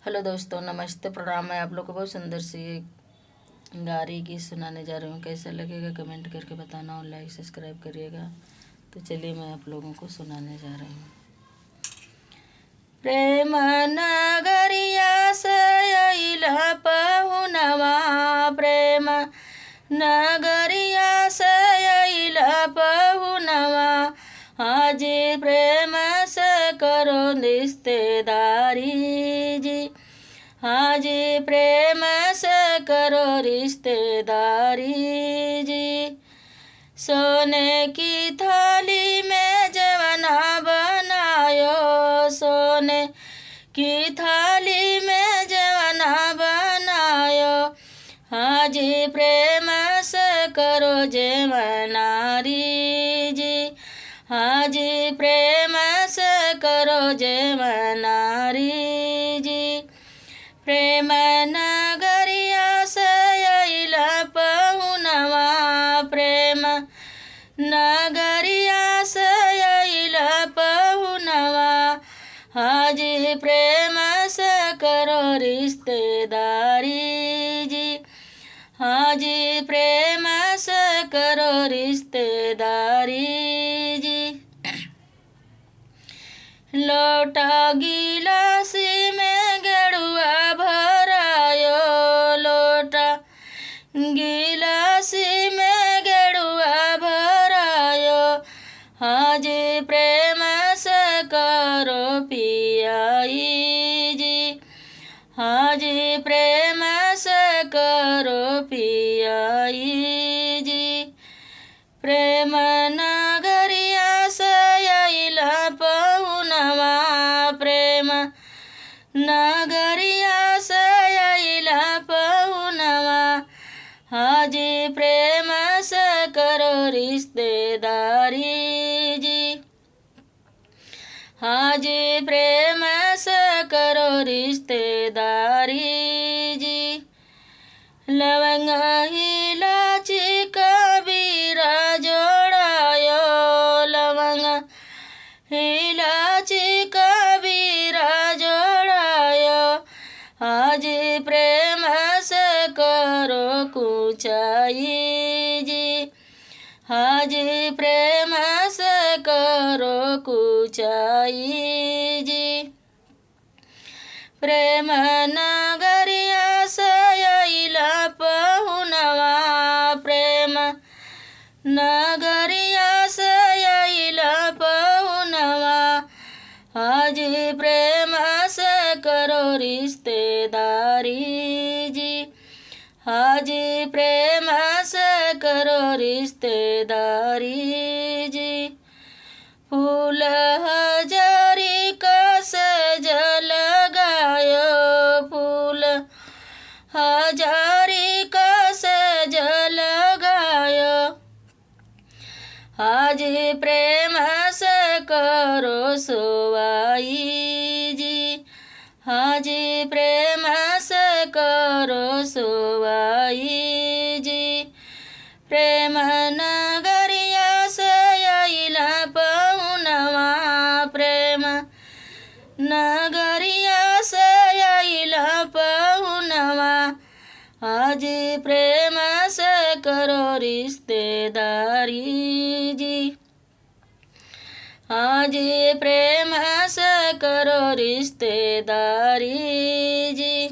Hello दोस्तों, नमस्ते, प्रणाम। मैं आप लोग को बहुत सुंदर सी गारी गीत सुनाने जा रही हूँ। कैसा लगेगा कमेंट करके बताना और लाइक सब्सक्राइब करिएगा। तो चलिए मैं आप लोगों को सुनाने जा रही हूँ। प्रेम नगरिया से अइला पहुनवा, प्रेम नगरिया से अइला पहुनवा, हाजी प्रेम से करो रिश्तेदारी जी, हाजी प्रेम से करो रिश्तेदारी जी। सोने की थाली में जवना बनायो, सोने की थाली में जवना बनायो, हाजी प्रेम से करो जेवनारी जी, हाजी प्रेम से करो जेवनारी जी। प्रेम नगरिया से अइला पहुनवा, प्रेम नगरिया से अइला पहुनवा, हाजी प्रेम से करो रिश्तेदारी जी, हाजी प्रेम से करो रिश्तेदारी जी। लोटा गिलासी में गेरुआ भरायो, लोटा गिलासी में गेरुआ भरायो, हाजी प्रेम से करो पियाई जी, हाजी प्रेम से करो पियाई जी। प्रेम नगरिया से अइला पहुनवा, प्रेम नगरिया से अइला पहुनवा, हाजी प्रेम से करो रिश्तेदारी जी, हाजी प्रेम से करो रिश्तेदारी जी। लवंग इलाची कबीरा जोड़ायो, लवंग इलाची कबीरा जोड़ायो, हाजी प्रेम से करो कुचाई जी, हाजी प्रेम से करो कुचाई जी। प्रेम नगरिया से अइला पहुनवा, प्रेम नगरिया से अइला पहुनवा, हाजी प्रेम से करो रिश्तेदारी जी, हाजी प्रेम से करो रिश्तेदारी जी। फूल हजारी का सज लगायो, फूल हजारी का सज लगायो, हाजी प्रेम से करो सुवाई जी, हाजी प्रेम से करो सुवाई जी। प्रेम नगरिया से अइला पहुनवा, प्रेम नगरिया से अइला पहुनवा, हाजी प्रेम से करो रिश्तेदारी जी, हाजी प्रेम से करो रिश्तेदारी जी।